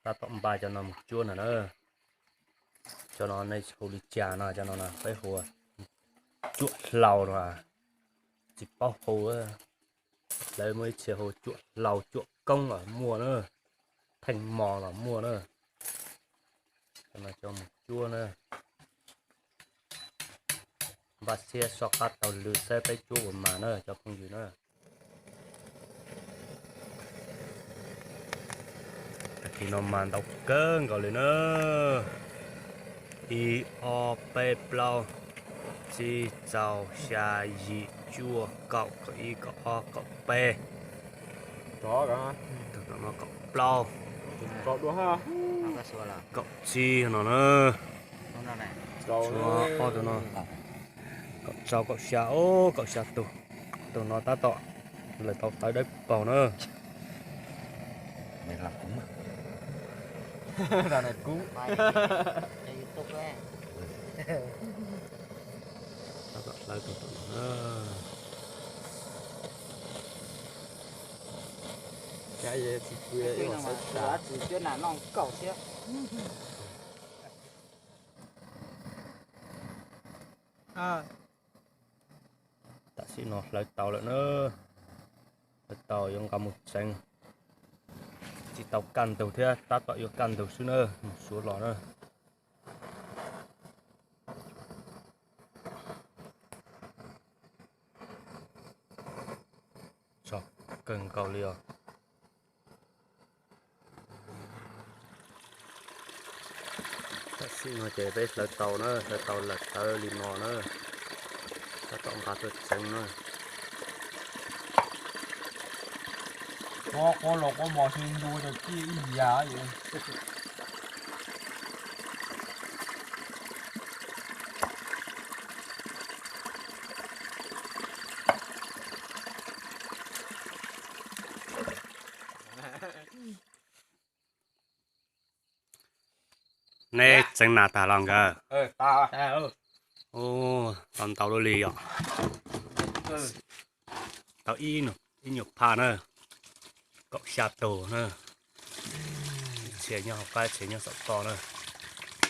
Tab tom npaj cov no mus cuab no na. Cov no nej hu li cas no, cov no peb hu cuam hlau no, tsis paub hu. Lawv muaj ib txhia hu cuam hlau cuam koob los muaj na, theej mos los muaj na. Cov no cov mus cuab na. Npaj siab soj qab taug lw saib peb cuab puas mas na cov phooj ywg na. Tag kis no mas ntau kawg nkaus li na. Ib, ob, peb, plaub, tsib, rau, xya, yim, cuaj, kaum, kaum ib, kaum ob, kaum peb, kaum plaub, kaum tsib no na. Ob tug no, kaum rau, kaum xya, o, kaum xya tug. Tus no tab tom lawv tau tawv dawb paug na. Tab tom hlawv tus tom no na. Tam sim no hlawv tau lawm na. Hlawv tau yuav nqa mus tsev. Tsis tau kaj ntug thiab, tab tom yuav kaj ntug xwb na, mus suav los na. Txog kawg nkaus li os. Tam sim no ces peb hlawv tau na, hlawv tau lawm tawv li no na. Tab tom nqa tuaj tsev na. Quab quab los quab mos xwb ntua rau ciaj ib yam. Neb tseev nas tag los nkawd? Tau ntau luaj li yom. Tau ib nyuag phaj na, kaum xya tug na. Txhia nyob hauv qab, txhia nyob saum toj na.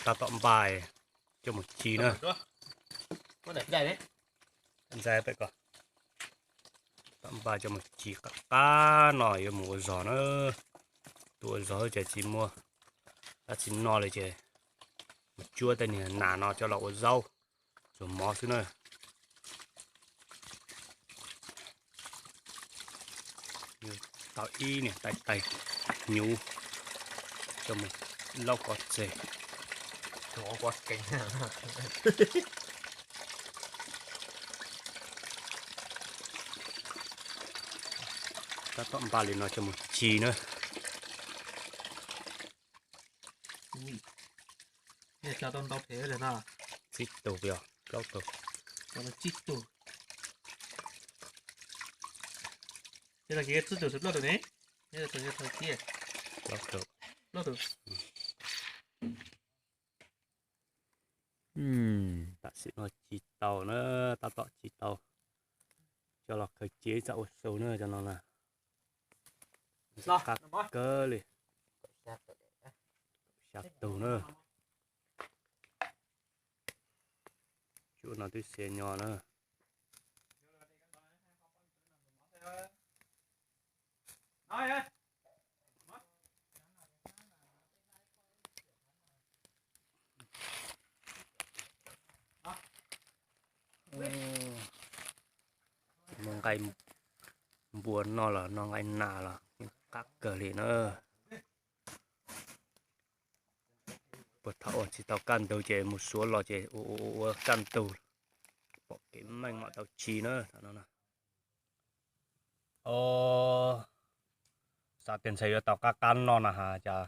Tab tom npaj coj mus ci na. Tab npaj coj mus ci qab qab no yuav mus ua zog na. Tus ua zog ces tsis muaj dab tsi noj li ces mus cuab tej niag nas no coj los ua zaub, tsuas mov xwb na. Tau ib niag tais tais hnyuv coj mus laub kov tseg. Tab tom npaj li no coj mus ci na. Tau ntau phem no. Tsib tug yog plaub tug? Tsib tug. Ces tau tsib tug, plaub tug ne? Plaub tug. Plaub tug. Tam sim no ci tau na, tab tom ci tau. Coj los khaws cia ib tsam ua su na cov no na. Qab kawg li. Xya tug na. Cuab no twb xia nyo na. Muaj nqaij npua noj los noj nqaij nas los qab kawg li na. Puag thaum ua tsis tau kaj ntug ces mus suav los ces ua ua ua kaj ntug, pom kev meej mam tau ci na. Xav tias ntshe yuav tau qab qab noj na has cas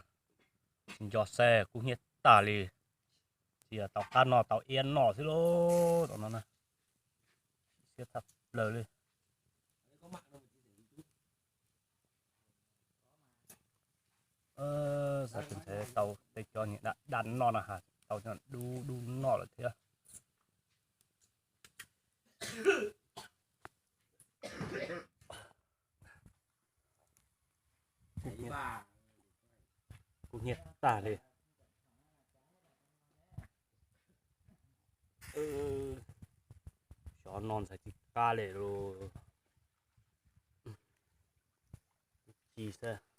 tsis nco xav kub hnyiab tag li, tsis yog tau qab noj tau iab noj xwb lauj. Tom no na, siab tshaj plaws li. Xav tias ntshe tau tej cov niag daj daj noj na has tau cov dub dub noj lawm thiab. kub hnyiab tag li. Xyov no ntxhais tsis qab li lawm. Ci xwb.